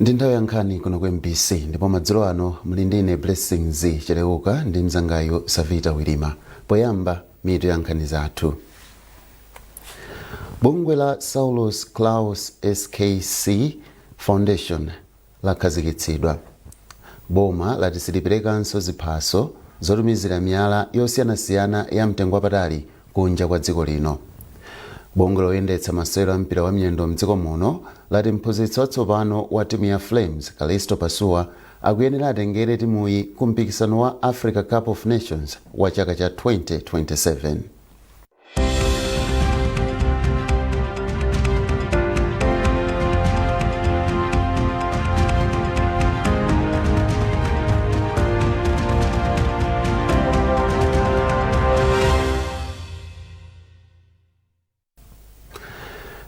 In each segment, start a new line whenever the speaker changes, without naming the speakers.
Ndi nthawi ya nkhani kuno ku MBC, ndipo madzulo ano muli ndine Blessings Cheleuka ndi mzangayo Savita Wilima. Poyamba, mitu ya nkhani zathu. Bungwe la Saulos Klaus SKC Foundation lakhazikitsidwa. Boma lati siliperekanso ziphaso zotumizira miyala yosiyanasiyana ya mtengo wapatali kunja kwa dziko lino. Bungwe loyendetsa masewero a mpira wa miyendo mdziko muno lati mphunzitsi watsopano wa timu ya Flames, Kalisto Pasuwa, akuyenera atengere timuyi ku mpikisano wa Africa Cup of Nations wa chaka cha 2027.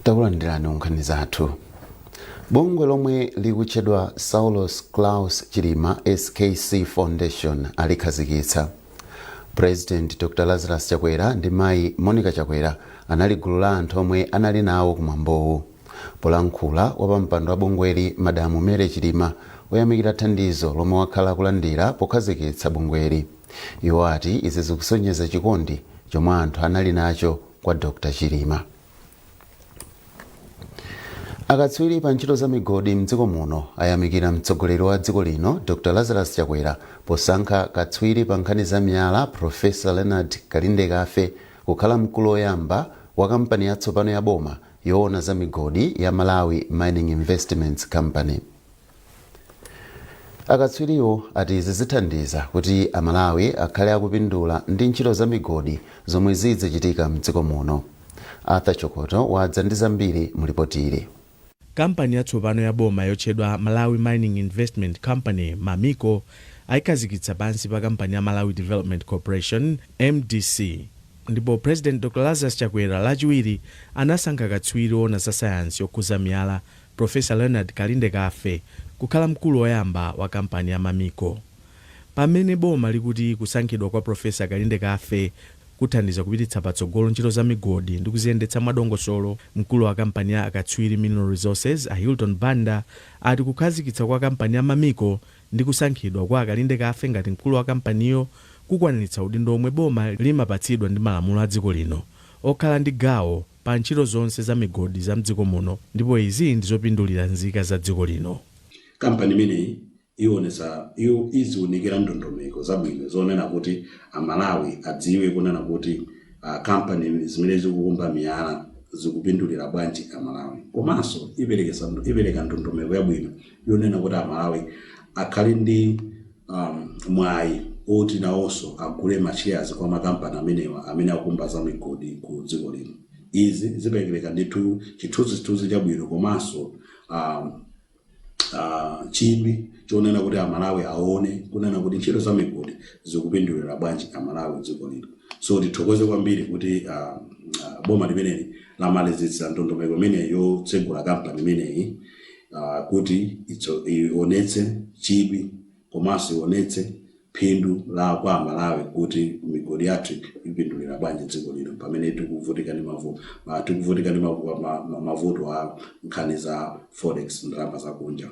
Takulandirani nkhani zathu. Bungwe lomwe likutchedwa Saulos Klaus Chilima SKC Foundation alikhazikitsa. President Dr Lazarus Chakwera ndi mayi Monica Chakwera anali gulu la anthu omwe anali nawo kumwambowu. Polankhula, wapampando wa bungweli, Madamu Mary Chilima, wayamikira thandizo lomwe wakhala akulandira pokhazikitsa bungweli. Iwo ati izi zikusonyeza chikondi chomwe anthu anali nacho kwa Dr Chilima. Akatswiri pa ntchito za migodi mdziko muno ayamikira mtsogoleri wa dziko lino, Dr Lazarus Chakwera, posankha katswiri pa nkhani za miyala, Professor Leonard Kalindekafe, kukhala mkulu woyamba wa kampani yatsopano ya boma yoona za migodi ya Malawi Mining Investments Company. Akatswiriwo ati izi zithandiza kuti Amalawi akhale akupindula ndi ntchito za migodi zomwe zidzichitika mdziko muno. Arthur Chokoto wadza ndi zambiri mu lipoti ili.
Kampani yatsopano ya boma yotchedwa Malawi Mining Investment Company, Mammiko, ayikhazikitsa pansi pa kampani ya Malawi Development Corporation, MDC, ndipo President Dr Lazarus Chakwera Lachiwiri anasankha katswiri woona za sayansi yokhuza miyala, Professor Leonard Kalindekafe, kukhala mkulu woyamba wa kampani ya Mammiko. Pamene boma likuti kusankhidwa kwa Professor Kalindekafe kuthandiza kupititsa patsogolo ntchito za migodi ndi kuziyendetsa mwadongosolo, mkulu wa kampani ya Akatswiri Mineral Resources, a Hilton Banda, ati kukhazikitsa kwa kampani ya Mammiko ndi kusankhidwa kwa a Kalindekafe ngati mkulu wa kampaniyo kukwaniritsa udindo omwe boma limapatsidwa ndi malamulo a dziko lino okhala ndi gawo pa ntchito zonse za migodi za mdziko muno, ndipo izi ndi zopindulira nzika za dziko lino.
Kampani imeneyi ionetsa iyo iziunikira ndondomeko zabwino zonena kuti Amalawi adziwe kunena kuti kampani zimene zikukumba miyala zikupindulira bwanji Amalawi, komanso ipereka ndondomeko yabwino yonena kuti Amalawi akhale ndi mwayi oti nawonso agule ma shares kwa makampani amenewa amene akumba za migodi ku dziko lino. Izi zipereka ndithu chithunzithunzi chabwino komanso chidwi chonena kuti Amalawi aone kunena kuti ntchito za migodi zikupindulira bwanji Amalawi dziko lino. So tithokoze kwambiri kuti boma limeneli lamalizitsa ndondomeko imeneyi yotsegula kampani imeneyi kuti ionetse chidwi komanso ionetse phindu la kwa Amalawi kuti migodi yathu ipindulira bwanji dziko lino pamene tikuvutika ndi mavuto a nkhani za forex, ndalama zakunja.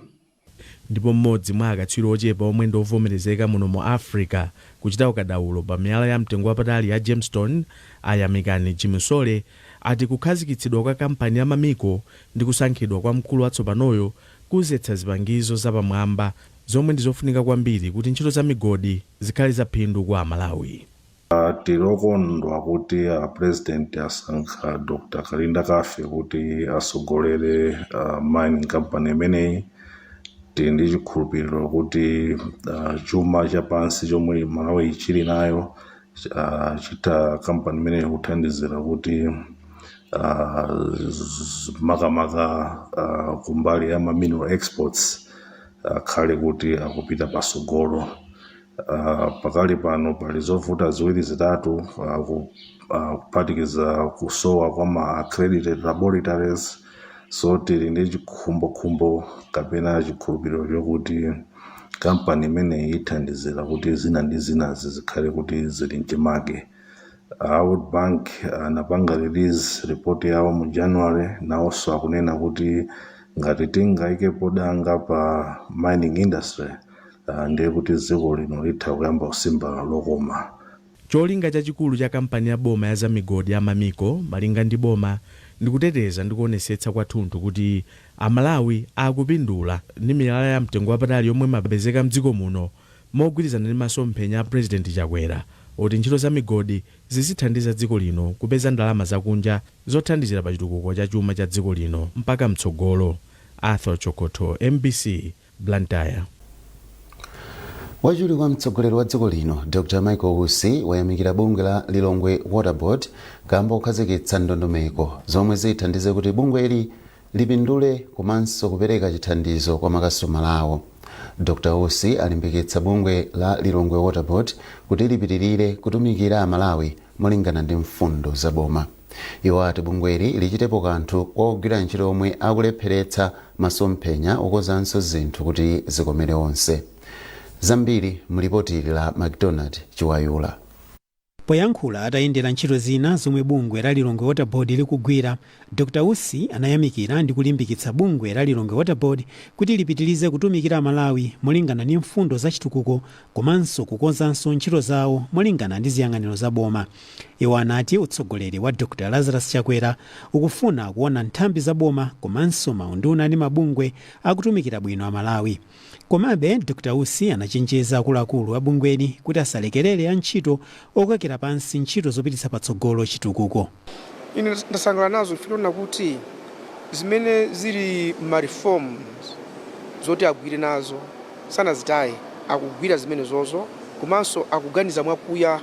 Ndipo mmodzi mwa akatswiri ochepa omwe ndi ovomerezeka muno mu Africa kuchita ukadaulo pa miyala ya mtengo wapatali ya gemstone, a Yamikani Chimusole, ati kukhazikitsidwa kwa kampani ya Mammiko ndi kusankhidwa kwa mkulu watsopanoyo kuzetsa zipangizo zapamwamba zomwe ndi zofunika kwambiri kuti ntchito za migodi zikhale za phindu kwa Amalawi.
Tili okondwa kuti a President asankha Dr Kalindekafe kuti asogolere mining company imeneyi. Tili ndi chikhulupiriro kuti chuma chapansi chomwe Malawi chili nayo chitha kampani imeneyi kuthandizira kuti makamaka kumbali ya ma mineral exports akhale kuti akupita pasogolo. Pakali pano pali zovuta ziwiri zitatu, kuphatikiza kusowa kwa ma accredited laboratories, so tili ndi chikhumbokhumbo kapena chikhulupiriro chokuti kampani imeneyi ithandizira kuti zina ndi zinazi zikhale kuti zili mchimake. World Bank anapanga release report yawo mu January, nawonso akunena kuti Ngati tingayikepo danga pa mining industry, ndiye kuti dziko lino litha kuyamba kusimba lokoma.
Cholinga chachikulu cha kampani ya boma ya zamigodi ya Mammiko, malinga ndi boma, ndikuteteza ndi kuonesetsa kwathunthu kuti Amalawi akupindula ndi miyala ya mtengo wapatali yomwe imapezeka mdziko muno, mogwirizana ndi masomphenya a Purezidenti Chakwera oti ntchito za migodi zizithandiza dziko lino kupeza ndalama zakunja zothandizira pa chitukuko cha chuma cha dziko lino mpaka mtsogolo. Arthur Chokoto, MBC, Blantyre.
Wachiwiri kwa mtsogoleri wa dziko lino, Dr Michael Usi, wayamikira bungwe la Lilongwe Water Board kamba kukhazikitsa ndondomeko zomwe zithandize kuti bungweli lipindule komanso kupereka chithandizo kwa makasitomala awo. Dr Usi alimbikitsa bungwe la Lilongwe Water Board kuti lipitirire kutumikira Amalawi molingana ndi mfundo za boma. Iwo ati bungweli lichitepo kanthu kwa ogwira ntchito omwe akulepheretsa masomphenya okonzanso zinthu kuti zikomere onse. Zambiri mlipoti la McDonald Chiwayula.
Poyankhula atayendera ntchito zina zomwe bungwe la Lilongwe Water Board likugwira, Dr Usi anayamikira ndi kulimbikitsa bungwe la Lilongwe Water Board kuti lipitirize kutumikira Amalawi molingana ndi mfundo zachitukuko komanso kukonzanso ntchito zawo molingana ndi ziyang'aniro za boma. Iwo anati utsogoleri wa Dr Lazarus Chakwera ukufuna kuona nthambi za boma komanso maunduna ndi mabungwe akutumikira bwino Amalawi. Komabe, Dr Usi anachenjeza akuluakulu a bungweli kuti asalekerere antchito okokera pansi ntchito zopititsa patsogolo chitukuko.
Ine ndasangalala nazo chifukwa kuti zimene zili ma reforms zoti agwire nazo sanazitaye, akugwira zimene zozo, komanso akuganiza mwakuya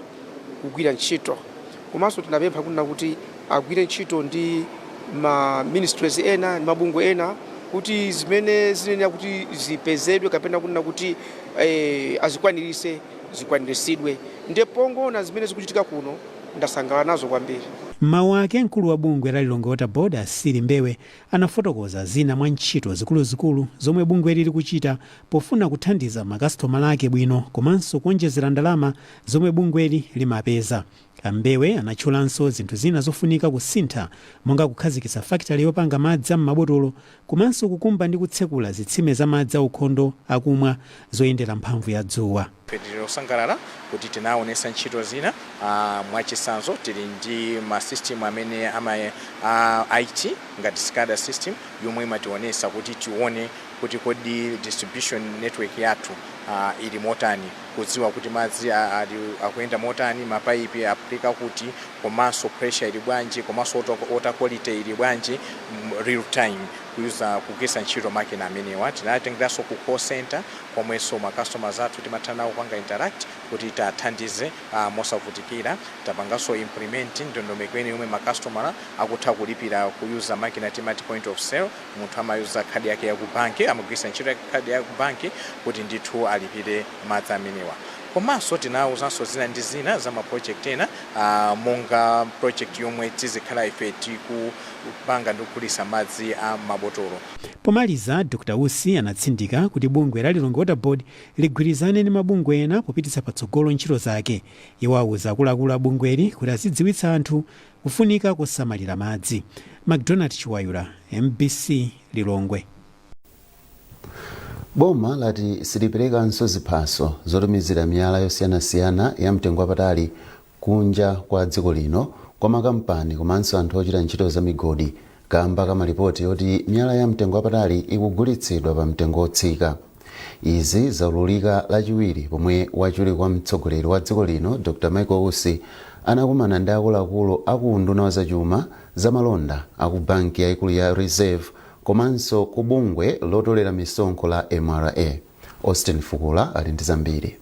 kugwira ntchito. Komanso tinapempha kunena kuti agwire ntchito ndi ma ministries ena ndi mabungwe ena kuti zimene zinenera kuti zipezedwe kapena kunena kuti azikwanirise, zikwaniritsidwe. Ndiye pongoona zimene zikuchitika kuno, ndasangalala nazo kwambiri.
M'mawu ake, mkulu wa bungwe la Lilongwe Water Board, Asiri Mbewe, anafotokoza zina mwa ntchito zikuluzikulu zomwe bungweli likuchita pofuna kuthandiza makasitomala ake bwino komanso kuonjezera ndalama zomwe bungweli limapeza. Ambewe anatchulanso zinthu zina zofunika kusintha, monga kukhazikitsa fakitale yopanga madzi am'mabotolo komanso kukumba ndi kutsekula zitsime za madzi aukhondo akumwa zoyendera mphamvu ya dzuwa.
Ife tili osangalala kuti tinaonesa ntchito zina. Mwachitsanzo, tili ndi ma system amene ama IT ngati SCADA system yomwe imationesa kuti tione kuti kodi distribution network yathu ili motani, kudziwa kuti madzi ali akuyenda motani, mapaipi aphulika kuti, komanso pressure ili bwanji, komanso water quality ili bwanji, real time, kuyuza kugwiritsa ntchito makina amenewa. Tinatengeranso ku call center komwenso ma customers athu timatha nawo kupanga interact kuti tathandize mosavutikira. Tapanganso implement ndondomeko ine yomwe makastomala akutha kulipira kuyuza makina timati point of sale. Munthu amayuza khadi yake ya ku banki, amagwiritsa ntchito khadi ya ku banki kuti ndithu alipire madzi amenewa. Komanso tinawuzanso zina ndi zina za ma project ena, monga project yomwe tizikhala ife tikupanga ndi kugulitsa madzi a mabotolo.
Pomaliza, Dr Usi anatsindika kuti bungwe la Lilongwe Water Board ligwirizane ndi mabungwe ena popititsa patsogolo ntchito zake. Iwo awuza akuluakulu a bungweli kuti azidziwitsa anthu kufunika kusamalira madzi. McDonald Chiwayula, MBC, Lilongwe.
Boma lati siliperekanso ziphaso zotumizira miyala yosiyanasiyana ya mtengo wapatali kunja kwa dziko lino kwa makampani komanso anthu ochita ntchito za migodi, kamba kamalipoti oti miyala ya mtengo wapatali ikugulitsidwa pa mtengo wotsika. Izi zaululika Lachiwiri pomwe wachiwiri kwa mtsogoleri wa dziko lino, Dr Michael Usi, anakumana ndi akuluakulu aku unduna wa zachuma, zamalonda, aku banki yayikulu ya Reserve komanso ku bungwe lotolera misonkho la MRA. Austin Fukula ali ndi zambiri.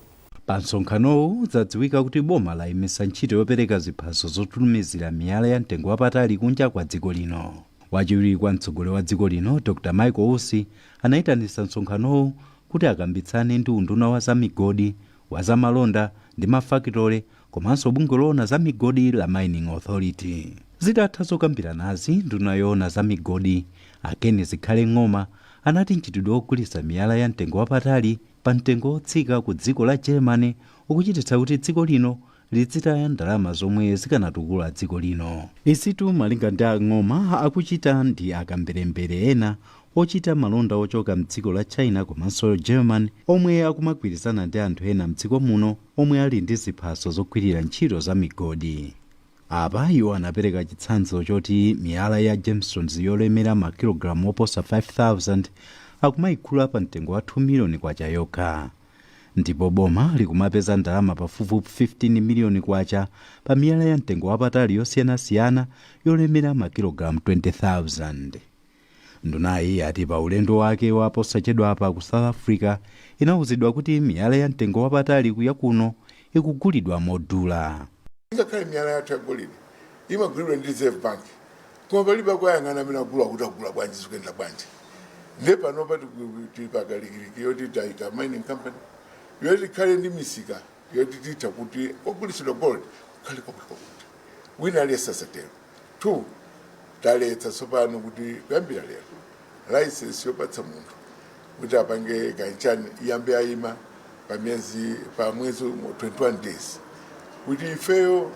Pa msonkhanowu zadziwika kuti boma layimitsa ntchito yopereka ziphaso zotumizira miyala ya mtengo wapatali kunja kwa dziko lino. Wachiwiri kwa mtsogoleri wa dziko lino, Dr Michael Usi, anayitanitsa msonkhanowu kuti akambitsane ndi unduna wa zamigodi, wa zamalonda ndi mafakitole komanso bungwe loona za migodi la Mining Authority. Zitatha zokambiranazi, nduna yoona za migodi, a Ken Zikhale Ng'oma, anati mchitidwe wogulitsa miyala ya mtengo wapatali pa mtengo wotsika ku dziko la Germany ukuchititsa kuti dziko lino lidzitaya ndalama zomwe zikanatukula dziko lino. Izitu, malinga ndi Ang'oma, akuchita ndi akamberembere ena. Ochita malonda ochoka mdziko la China komanso German omwe akumagwirizana ndi anthu ena mdziko muno omwe ali ndi ziphaso zogwirira ntchito za migodi. Apa iwo anapereka chitsanzo choti miyala ya gemstones yolemera makilogalamu oposa 5000 akumayigula pa mtengo wa 2 miliyoni kwacha yokha, ndipo boma likumapeza ndalama pafupifupi 15 miliyoni kwacha pa miyala ya mtengo wapatali yosiyanasiyana yolemera makilogalamu 20,000. Ndunayi yati pa ulendo wake wa posachedwapa ku South Africa inawuzidwa kuti miyala ya mtengo wapatali kuya kuno ikugulidwa modula.
Ngakhale miyala yathu yagolide imagulidwa ndi Reserve Bank, koma palibe akuyang'ana amene agula kuti agula bwanji, zikuyenda bwanji. Nde panopa tili pakalikiliki yoti tayika mining company yoti ikhale ndi misika yoti titha kuti ogulitsidwa gold kukhale kwakuti wina aliyense asatero. Two, taletsa tsopano kuti kuyambira lero license yopatsa munthu kuti apange kanchani iyambe ayima pa mwezi 21 days, kuti ifeyo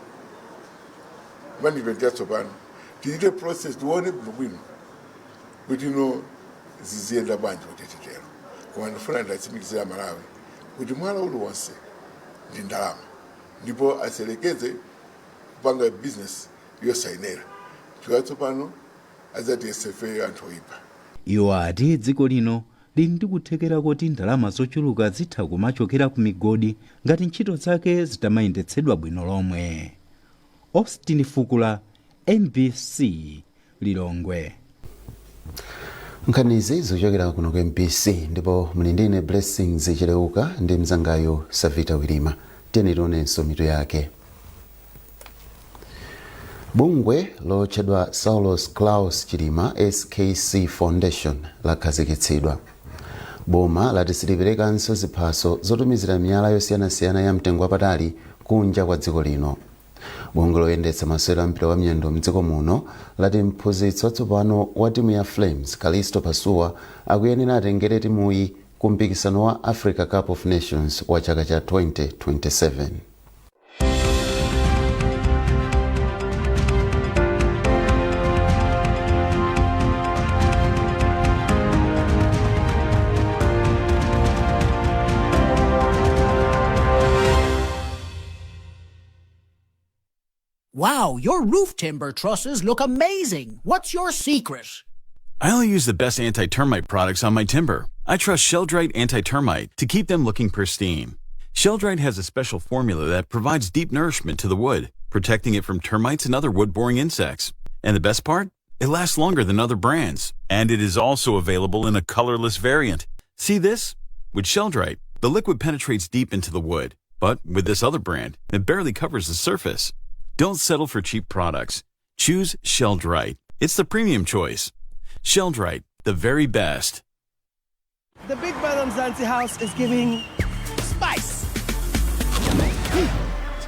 management yatsopano tichite process, tione bwinobwino kuti no ziziyenda bwanji kuti titero. Koma ndifuna ndatsimikizira Malawi kuti mwala uliwonse ndi ndalama, ndipo aselekeze kupanga business yosayenera, chifukwa tsopano adzati ifeyo anthu oyipa.
Iwo ati dziko lino lili ndi kuthekera kuti ndalama zochuluka zitha kumachokera ku migodi ngati ntchito zake zitamayendetsedwa bwino lomwe. Austin Fukula, MBC, Lilongwe.
Nkhanizi zikuchokera kuno ku MBC, ndipo muli ndine Blessings Chileuka ndi mzangayo Savita Wilima. Tiyeni tionenso mitu yake. Bungwe lotchedwa Saulos Klaus Chilima SKC Foundation lakhazikitsidwa. Boma lati siliperekanso ziphaso zotumizira miyala yosiyanasiyana ya mtengo wapatali kunja kwa dziko lino. Bungwe loyendetsa masewero a mpira wa miyendo mdziko muno lati mphunzitsi watsopano wa timu ya Flames, Kalisto Pasuwa, akuyenera atengere timuyi ku mpikisano wa Africa Cup of Nations wa chaka cha 2027.
Wow, your roof timber trusses look amazing. What's your secret?
I only use the best anti-termite products on my timber. I trust Sheldrite Anti-Termite to keep them looking pristine. Sheldrite has a special formula that provides deep nourishment to the wood, protecting it from termites and other wood-boring insects. And the best part? It lasts longer than other brands. And it is also available in a colorless variant. See this? With Sheldrite, the liquid penetrates deep into the wood. But with this other brand, it barely covers the surface. Don't settle for cheap products. Choose Sheldrite. It's the premium choice. Sheldrite, the very best.
The Big Brother Mzansi house is giving spice.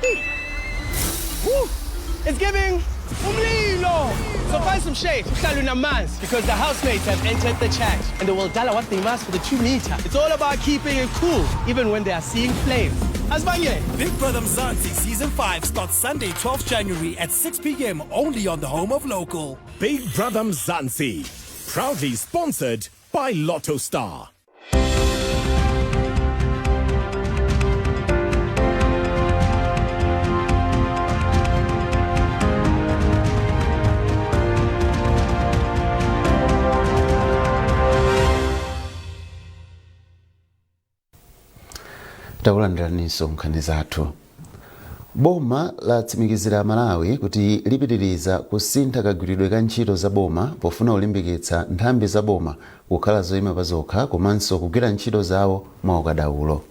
Tea. Woo. It's giving umlilo. So find some shade, uhlale unamanzi, because the housemates have entered the chat and they will dala what they must for the 2 meter. It's all about keeping it cool, even when they are seeing flames. Asbanye.
Big Brother Mzansi Season 5 starts Sunday, 12th January at 6 p.m. only on the home of local.
Big Brother Mzansi, proudly sponsored by Lotto Star.
Takulandiraninso nkhani zathu. Boma latsimikizira Malawi kuti lipitiriza kusintha kagwiridwe ka ntchito za boma pofuna kulimbikitsa nthambi za boma kukhala zoyima pa zokha komanso kugwira ntchito zawo mwaukadaulo.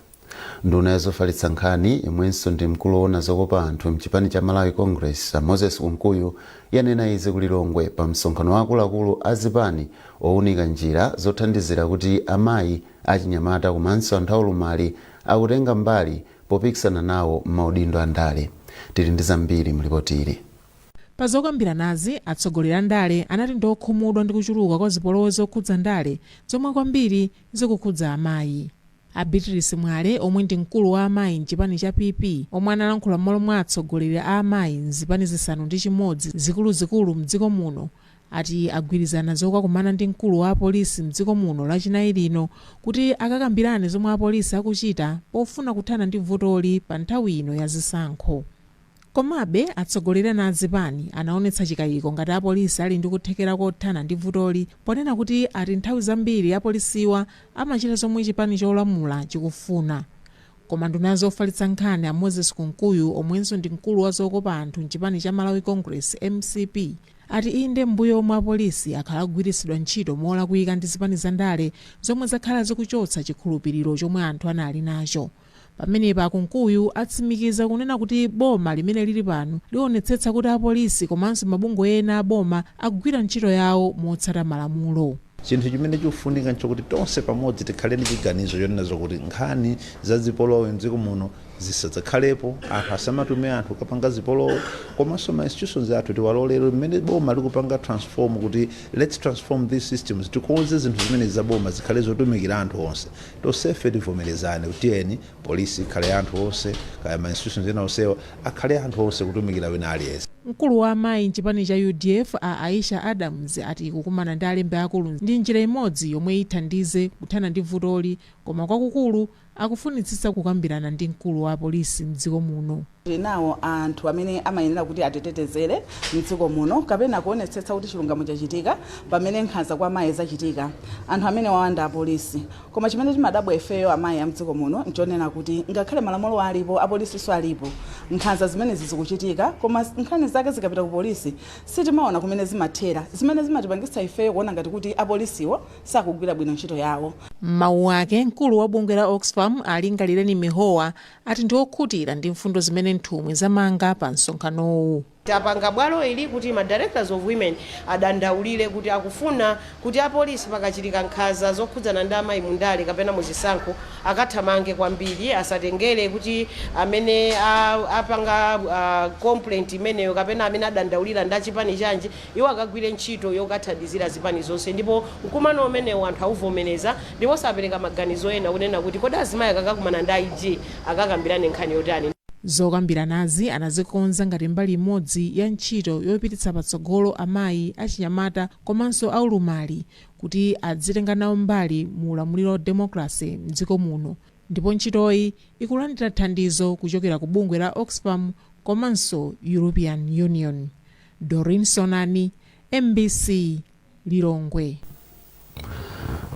Nduna yazofalitsa nkhani yomwenso ndi mkulu woona zokopa anthu mchipani cha Malawi Congress, Moses Kunkuyu, yanena izi ku Lilongwe pa msonkhano wa akuluakulu a zipani owunika njira zothandizira kuti amayi, achinyamata komanso anthu aulumali akutenga mbali popikisana nawo m'maudindo a ndale. Tili ndi zambiri mulipotili.
Pa zokambiranazi, atsogoleri a ndale anati ndi okhumudwa ndi kuchuluka kwa zipolowe zokhudza ndale zomwe kwambiri zikukhudza amayi. A Beatrice Mwale, omwe ndi mkulu wa amayi mchipani cha PP, omwe analankhula m'malo mwa atsogoleri a amayi mzipani 6 zikuluzikulu mdziko muno, Ati agwirizana zokakumana ndi mkulu wa apolisi mdziko muno Lachinayi lino kuti akakambirane zomwe apolisi akuchita pofuna kuthana ndi vutoli pa nthawi ino ya zisankho. Komabe atsogoleri a zipani anaonetsa chikayiko ngati apolisi ali ndi kuthekera kothana ndi vutoli, ponena kuti ati nthawi zambiri apolisiwa amachita zomwe chipani cholamula chikufuna. Koma nduna zofalitsa nkhani a Moses Kunkuyu, omwenso ndi mkulu wa zokopa anthu mchipani cha Malawi Congress, MCP, ati inde, mbuyo omwe apolisi akhala akugwiritsidwa ntchito molakwika ndi zipani zandale, zomwe zakhala zikuchotsa chikhulupiriro chomwe anthu anali nacho. Pamenepa Kunkuyu atsimikiza kunena kuti boma limene lili pano lionetsetsa kuti apolisi komanso mabungwe ena aboma akugwira ntchito yawo motsata malamulo.
Chinthu chimene chikufunika nchokuti tonse pamodzi tikhale ndi chiganizo chonena zokuti nkhani za zipolowe mdziko muno zisadzakhalepo, anthu asamatume anthu kupanga zipolowe, komanso ma institutions athu tiwalolere mmene boma likupanga transform, kuti let's transform these systems, tikonze zinthu zimene za boma zikhale zotumikira anthu onse. Tonsefe tivomerezane kuti tiyeni polisi ikhale anthu onse, kaya ma institutions ena onsewa akhale anthu onse, kutumikira wina aliyense.
Mkulu wa amayi mchipani cha UDF a Aisha Adams ati kukumana ndi alembi akulu ndi njira imodzi yomwe ithandize kuthana ndi vutoli, koma kwakukulu akufunitsitsa kukambirana ndi mkulu wa apolisi mdziko muno.
Tinawo anthu amene amayenera kuti atitetezere mdziko muno kapena kuonetsetsa kuti chilungamo chachitika pamene nkhanza kwa amayi zachitika. Anthu amene wawanda apolisi. Koma chimene timadabwa ifeyo amayi a mdziko muno nchonena kuti ngakhale malamulo alipo, apolisiso alipo, nkhanza zimenezi zikuchitika, koma nkhani zake zikapita ku polisi sitimaona kumene zimathera, zimene zimatipangitsa ifeyo kuona ngati kuti apolisiwo sakugwira bwino ntchito yawo.
M'mawu ake, mkulu wa bungwe la Oxfam Alingalireni Mihowa ati ndi okhutira ndi mfundo zimene nthumwi zamanga pa msonkhanowu.
Tapanga bwalo ili kuti ma directors of women adandaulire kuti akufuna kuti apolisi pakachitika nkhanza zokhudzana ndi amayi mundale kapena muzisankho akathamange kwambiri, asatengere kuti amene apanga complaint imeneyo kapena amene adandaulira ndi achipani chanji. Iwo akagwire ntchito yokathandizira zipani zonse. Ndipo mkumano umenewu anthu auvomereza, ndipo sapereka maganizo ena kunena kuti kodi azimayi akakakumana ndi IG akakambirane nkhani yotani.
Zokambiranazi anazikonza ngati mbali imodzi ya ntchito yopititsa patsogolo amayi, achinyamata komanso aulumali kuti adzitenga nawo mbali mu ulamuliro wa democracy mdziko muno, ndipo ntchitoyi ikulandira thandizo kuchokera ku bungwe la Oxfam komanso European Union. Dorin Sonani, MBC, Lilongwe.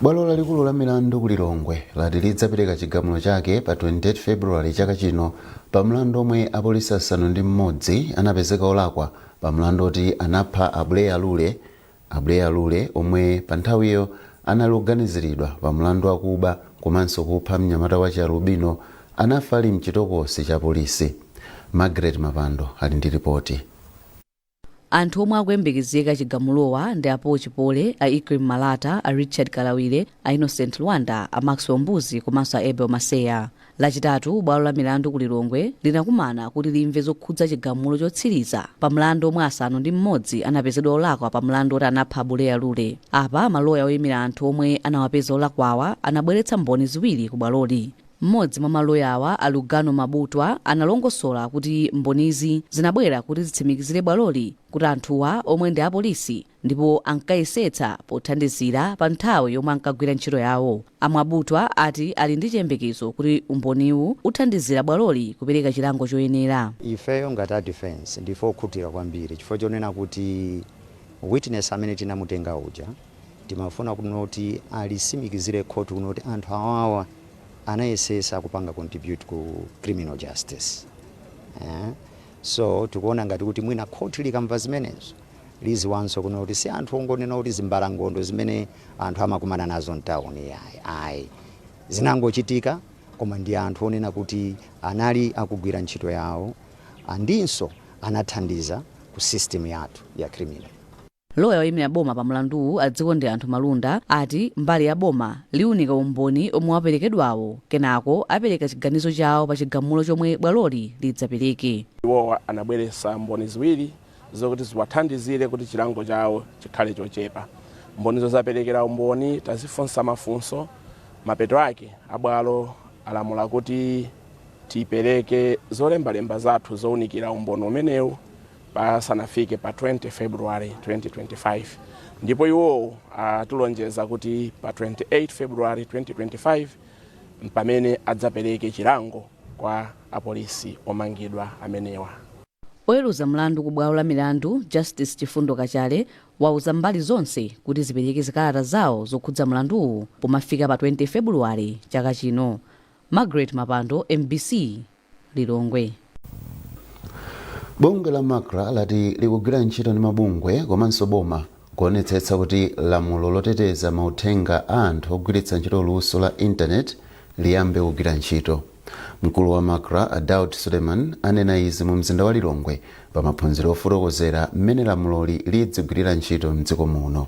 Bwalo lalikulu la milandu ku Lilongwe lati lidzapereka chigamulo chake pa 28 Februwale chaka chino pa mlandu omwe apolisi 6 anapezeka olakwa pa mlandu oti anapha Abuleya Lule. Abuleya Lule, omwe pa nthawiyo anali oganiziridwa pa mlandu wakuba komanso kupha mnyamata wa chialubino, anafa ali mchitokosi cha polisi. Margaret Mapando ali ndi ripoti.
Anthu omwe akuyembekezeka chigamulowa ndi a Paul Chipole, a Ikrim Malata, a Richard Kalawire, a Innocent Lwanda, a Maxwell Mbuzi komanso a Abel Maseya. Lachitatu bwalo la milandu ku Lilongwe linakumana kuti limve zokhudza chigamulo chotsiriza pa mlandu omwe 6 anapezedwa olakwa pa mlandu oti anapha Abuleya Lule. Apa maloya oyimira anthu omwe anawapeza olakwawa anabweretsa mboni ziwiri ku bwaloli. Mmodzi mwa maloyawa, a Lugano Mabutwa, analongosola kuti mbonizi zinabwera kuti zitsimikizire bwaloli kuti anthuwa, omwe ndi apolisi, ndipo ankayesetsa pothandizira pa nthawi yomwe ankagwira ntchito yawo. Amwabutwa ati ali ndi chiyembekezo kuti umboniwu uthandizira bwaloli kupereka chilango choyenera.
Ifeyo ngati a defense ndife okhutira kwambiri chifukwa chonena kuti witness amene tinamutenga uja timafuna kunoti alisimikizire khoti kunoti anthu awawa anayesesa kupanga contribute ku criminal justice, eh? So tikuona ngati kuti mwina khoti likamva zimenezo liziwanso kunoti si anthu ongonena kuti zimbalangondo zimene anthu amakumana nazo mtawuni, ayi, ayi, zinangochitika, koma ndi anthu onena kuti anali akugwira ntchito yawo andinso anathandiza ku system yathu ya criminal.
Loya oyimira boma pa mlanduwu, a Dzikonde Anthu Malunda, ati mbali ya boma liunika umboni omwe waperekedwawo, kenako apereka chiganizo chawo pa chigamulo chomwe bwaloli lidzapereke.
Iwowa anabweretsa mboni ziwiri zokuti ziwathandizire kuti chilango chawo chikhale chochepa. Mbonizo zaperekera umboni, tazifunsa mafunso. Mapeto ake abwalo alamula kuti tipereke zolembalemba zathu zowunikira umboni umenewu pa Pasanafike pa 20 February 2025, ndipo iwowo atilonjeza kuti pa 28 February 2025 mpamene adzapereke chilango kwa apolisi omangidwa amenewa.
Oweruza mlandu ku bwalo la milandu, Justice Chifundo Kachale, wauza mbali zonse kuti zipereke zikalata zawo zokhudza mlanduwu pomafika pa 20 Februwale chaka chino. Margaret Mapando, MBC, Lilongwe.
Bungwe la MACRA lati likugwira ntchito ndi mabungwe komanso boma kuonetsetsa kuti lamulo loteteza mauthenga a anthu ogwiritsa ntchito luso la intaneti liyambe kugwira ntchito. Mkulu wa MACRA, a Daud Suleiman, anena izi mu mzinda wa Lilongwe pa maphunziro ofotokozera mmene lamuloli lidzigwirira ntchito mdziko muno.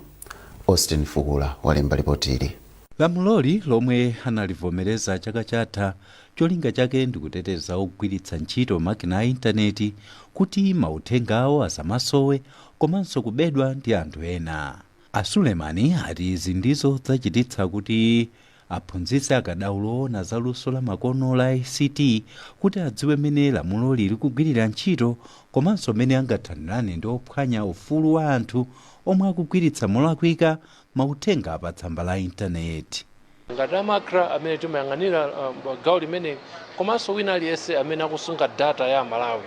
Austin Fukula walemba ripotili.
Lamuloli, lomwe analivomereza chaka chatha, cholinga chake ndikuteteza ogwiritsa ntchito makina a intaneti kuti mauthenga awo asamasowe komanso kubedwa ndi anthu ena. A Sulemani ati izi ndizo zachititsa kuti aphunzitse akadaulo oona za luso la makono la ICT kuti adziwe mmene lamuloli likugwirira ntchito komanso mmene angathanirane ndi ophwanya ufulu wa anthu omwe akugwiritsa molakwika mauthenga pa tsamba la intaneti.
Ngati a MACRA amene timayang'anira gawo limene, komanso wina aliyense amene akusunga data ya Malawi,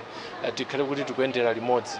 tikhale kuti tikuyendera limodzi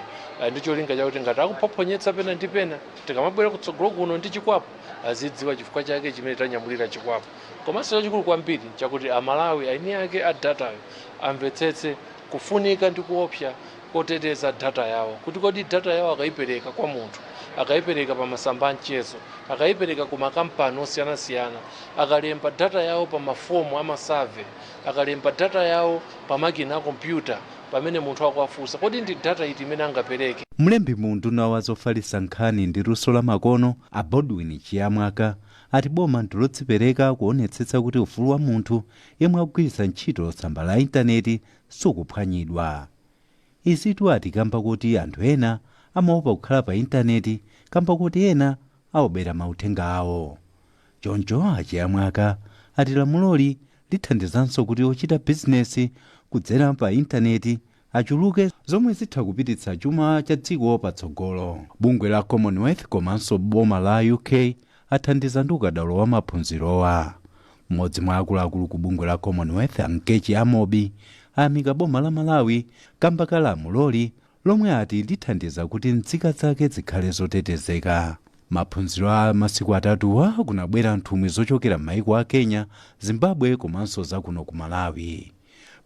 ndi cholinga chakuti ngati akuphophonyetsa pena ndi pena, tikamabwera kutsogolo kuno ndi chikwapu, azidziwa chifukwa chake chimene tanyamulira chikwapu. Komanso chachikulu kwambiri chakuti Amalawi aini ake a datayo amvetsetse kufunika ndi kuopsa koteteza data yawo, kuti kodi data yawo akayipereka kwa munthu, akayipereka pa masamba a mchezo, akayipereka ku makampani osiyanasiyana, akalemba data yawo pa mafomu ama survey, akalemba data yawo pa makina a kompyuta, pamene munthu akuwafunsa, kodi ndi data iti imene angapereke?
Mlembi mu unduna wa zofalitsa nkhani ndi luso la makono, a Godwin Chiyamwaka, ati boma ndilodzipereka kuonetsetsa kuti ufulu wa munthu yemwe akugwiritsa ntchito tsamba la intaneti sukuphwanyidwa. Izitu ati kamba kuti anthu ena amaopa kukhala pa intaneti kamba kuti ena awabera mauthenga awo. Choncho aChiyamwaka ati lamuloli lithandizanso kuti ochita bizinesi kudzera pa intaneti achuluke, zomwe zitha kupititsa chuma cha dziko patsogolo. Bungwe la Commonwealth komanso boma la UK athandiza ndi ukadaulo wa maphunzirowa. Mmodzi mwa akuluakulu ku bungwe la Commonwealth, Nkechi Amobi, ayamika boma la Malawi kamba ka lamuloli lomwe ati lithandiza kuti nzika zake zikhale zotetezeka. Maphunziro a masiku atatuwa kunabwera nthumwi zochokera m'maiko a Kenya, Zimbabwe komanso zakuno ku Malawi.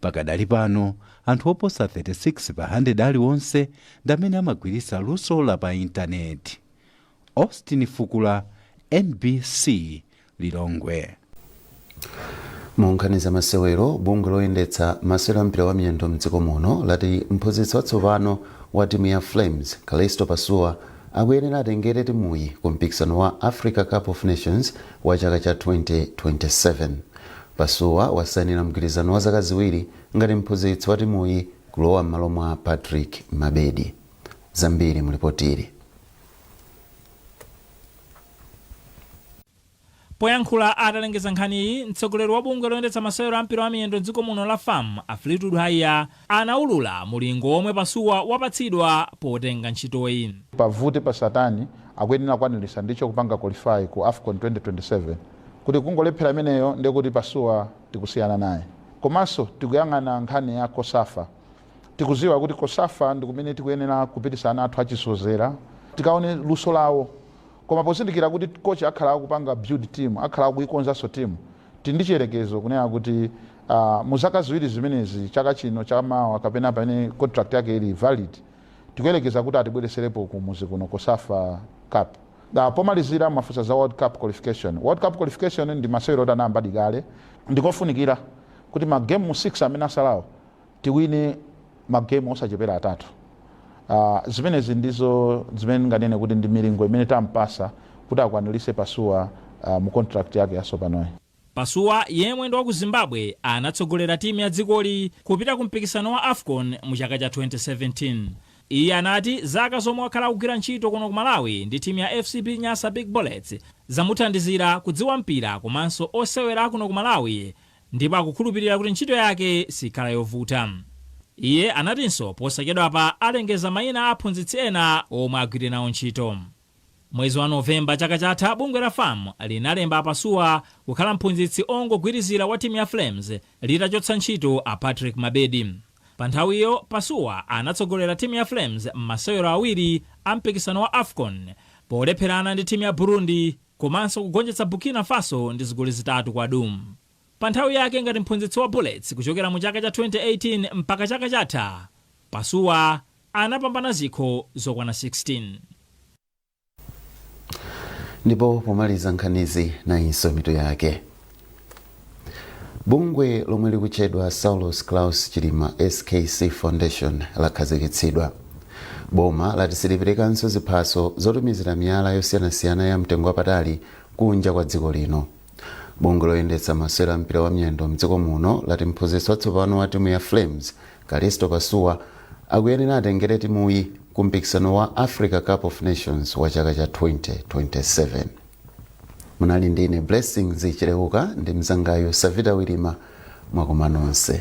Pakadali pano anthu oposa 36 pa 100 aliwonse ndi amene amagwiritsa luso la pa intaneti. Austin Fukula, MBC, Lilongwe.
Mu nkhani za masewero, bungwe loyendetsa masewero a mpira wa miyendo mdziko muno lati mphunzitsi watsopano wa timu ya Flames, Kalisto Pasuwa, akuyenera atengere timuyi ku mpikisano wa Africa Cup of Nations wa chaka cha 2027. Pasuwa wasayinira mgwirizano wa zaka 2 ngati mphunzitsi wa timuyi, kulowa m'malo mwa Patrick Mabedi. Zambiri mulipotili.
Poyankhula atalengeza nkhaniyi, mtsogoleri wa bungwe loyendetsa masewero a mpira wa miyendo mdziko muno la FAM, a Fleetwood Haiya, anaulula mulingo womwe Pasuwa wapatsidwa potenga ntchitoyi.
Pavute pasatani, akuyenera kukwaniritsa ndicho kupanga qualify ku AFCON 2027, kuti kungolephera imeneyo ndiye kuti Pasuwa tikusiyana naye. Komanso tikuyang'ana nkhani ya COSAFA. Tikuziwa kuti COSAFA ndi kumene tikuyenera kupitisa ana athu achisozera, tikaone luso lawo. Koma pozindikira kuti coach akhala akupanga build team, akhala akuikonzanso team, tili ndi chiyerekezo kunena kuti mu zaka 2 zimenezi, chaka chino, chamawa, kapena pamene contract yake ili valid, tikuyerekeza kuti atibwereserepo kumuzi kuno COSAFA Cup. Pomalizira, mafunsa za World Cup qualification. World Cup qualification ndi masewero oti anayamba kale. Ndikofunikira kuti magemu 6 amene asalawo tiwine magemu osachepera atatu. Zimenezi ndizo zimene ndinganene kuti ndi milingo imene tampasa kuti akwanirise Pasuwa mu contract yake yatsopanoyi.
Pasuwa, yemwe ndi wa ku Zimbabwe, anatsogolera timu ya dzikoli kupita ku mpikisano wa AFCON mu chaka cha 2017. Iye anati zaka zomwe wakhala akugwira ntchito kuno ku Malawi ndi timu ya FCB Nyasa Big Bullets zamuthandizira kudziwa mpira komanso osewera akuno ku Malawi, ndipo akukhulupirira kuti ntchito yake sikhala yovuta. Iye anatinso posachedwapa alengeza mayina a aphunzitsi ena omwe agwire nawo ntchito. Mwezi wa Novemba chaka chatha, bungwe la FAM linalemba Pasuwa kukhala mphunzitsi ongogwirizira wa timu ya Flames litachotsa ntchito a Patrick Mabedi. Pa nthawiyo Pasuwa anatsogolera timu ya Flames m'masewero awiri a mpikisano wa AFCON polepherana ndi timu ya Burundi komanso kugonjetsa Burkina Faso ndi zigoli 3 kwa dum. Pa nthawi yake ngati mphunzitsi wa Bullets kuchokera mu chaka cha 2018 mpaka chaka chatha, Pasuwa anapambana zikho zokwana 16.
Ndipo pomaliza nkhanizi, nayinso mitu yake. Bungwe lomwe likutchedwa Saulos Klaus Chilima SKC Foundation lakhazikitsidwa. Boma lati siliperekanso ziphaso zotumizira miyala yosiyanasiyana ya mtengo wapatali kunja kwa dziko lino. Bungwe loyendetsa masewera a mpira wa miyendo mdziko muno lati mphunzitsi watsopano wa timu ya Flames, Kalisto Pasuwa, akuyenera atengere timuyi ku mpikisano wa Africa Cup of Nations wa chaka cha 2027. Munali ndine Blessings Chileuka ndi mzangayo Savita Wilima. Mwakoma nonse.